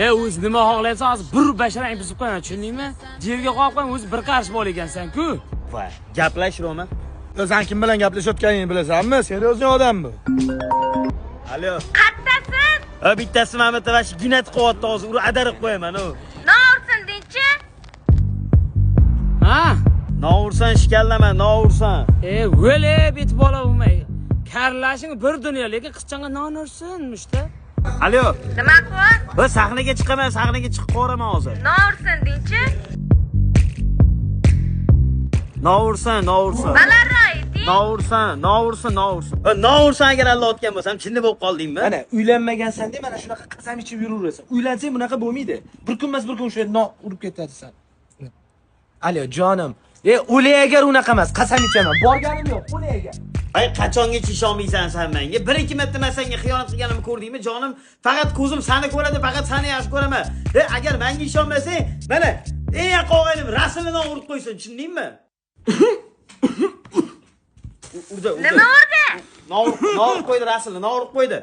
O'zi nima xohlaysan, hozir bir basharang buzib qo'yaman, tushundingmi? Jerga qo'yib qo'ying, o'zi bir qarish bor ekansan-ku. Voy, gaplash Roma. Sen kim bilan gaplashayotganingni bilasanmi? Серьезный odam bu. Alo. Qattasiz? Ha, bittasi mana bitta vashi ginat qilyapti hozir, uni adarib qo'yaman u. Nursin deychi? Ha? Novursan ishkallama, novursan. O'lib yetib bola bo'lmay. Karlashing bir dunyo, lekin qizchanga non ursin, mushta. Alo. Nima qilyapsiz? Va sahnaga chiqaman, sahnaga chiqib qo'raman hozir. Nursin deychi? Novursan, novursan. Balarroy deng. Novursan, novursan, novursan. Ha, novursan agar allayotgan bo'lsam, chinni bo'lib qoldingmi? Mana uylanmagansan de, mana shunaqa qasam ichib yuraversan. Uylansang bunaqa bo'lmaydi. Bir kun emas, bir kun o'sha no urib ketadisan. Alo, jonim. O'lay agar unaqa emas, qasam ichaman. Borganim yo'q, o'lay agar. Ay, qachongacha ishonmaysan sen menga? Bir ikki marta men senga xiyonat qilganimni ko'rdingmi, jonim? Faqat ko'zim seni ko'radi, faqat seni yaxshi ko'raman. Agar menga ishonmasang, mana eng yaqin og'aynim Rasulni urib qo'ysin, tushundingmi? Urdi, urdi. Nima urdi? Nor qo'ydi Rasulni, nor qo'ydi.